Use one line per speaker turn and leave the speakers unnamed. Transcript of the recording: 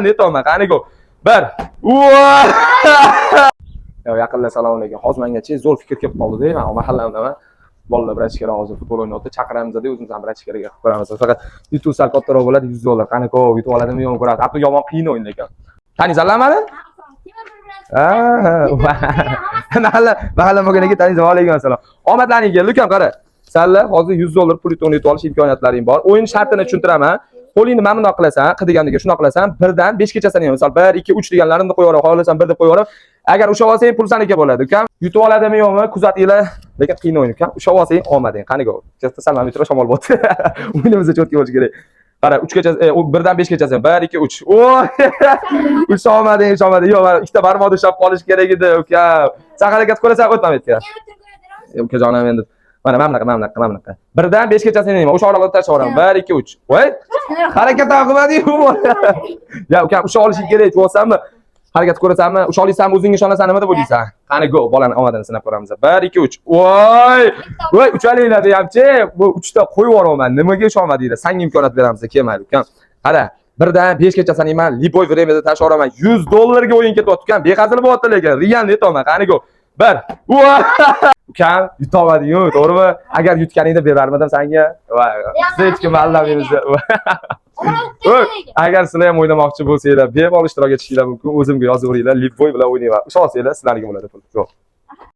Aytyapman, qani go. Bir. Yo, yaqinlar, assalomu alaykum. Hozir mengachi zo'r fikr kelib qoldi-da. Men mahallamdaman. Bolalar brachkalar hozir futbol o'ynayapti. Chaqiramiz-da, o'zimiz ham brachkalarga qilib ko'ramiz. Faqat yutuv sal kattaroq bo'ladi, 100 dollar. Qani go, yutib oladimi yo'qmi ko'ramiz. Hatto yomon qiyin o'yin lekin. Taniysanlar mani? Ha, mahalla bo'lgan ekan, taniysan. Va alaykum assalom. Omadlaring keldi, ukam, qara. Sanlar hozir 100 dollar pul yutug'ini yutib olish imkoniyatlaring bor. O'yin shartini tushuntiraman. Qo'lingni mana bundoq qilasan, qidigandiga shunaqa qilasan, birdan 5 gacha sanayman. Misol 1, 2, 3 deganlarimni qo'yib yuboraman. Xohlasan 1 deb qo'yib yuboraman. Agar ushlab olsang, pul saniki bo'ladi, ukam. Yutib oladimi yo'qmi, kuzatinglar. Lekin qiyin o'yin, ukam. Ushlab olsang, omading. Qani go. Chasta sal mana shamol botdi. O'yinimizda чётко bo'lishi kerak. Qara, 3 gacha, 1dan 5 gacha. 1, 2, 3. Oy! Ushlab olmading, ushlab olmading. Yo'q, mana ikkita barmoqni ushlab qolish kerak edi, ukam. Sen harakat ko'rasan, o'tma bu yerga. Ukajonim endi. Mana bunaqa, mana bunaqa, mana bunaqa. Birdan 5 gacha sanayman. O'sha oraliqda tashlab yuboraman. 1, 2, 3. Voy! Harakat ham qilmading-ku. Ya, ukam, ushlab olishing kerak, tushunyapsanmi? Harakat ko'rasanmi? Usha olsam o'zingga ishonasan, nima deb o'ylaysan? Qani go, bolani omadini sinab ko'ramiz. 1, 2, 3. Voy! Voy, uchalinglar deyapti. Bu 3 ta qo'yib yuboraman. Nimaga ishonmadinglar? Sanga imkoniyat beramiz, kelmaydi, ukam. Qara, birdan 5 gacha sanayman, любой время da tashlab yuboraman. 100 dollarga o'yin ketyapti, ukam. Behazil bo'lyapti lekin. Реально aytyapman. Qani go. 1. Voy! Ukam, yutolmading-ku, to'g'rimi? Agar yutganingda berarmidim sanga? Voy, biz hech kim aldamaymiz. Voy, agar sizlar ham o'ynamoqchi bo'lsanglar, bemalol ishtirok etishinglar mumkin. O'zimga yozaveringlar, любой bilan o'ynayman. Usha olsanglar, sizlarniki bo'ladi pul. Yo'q.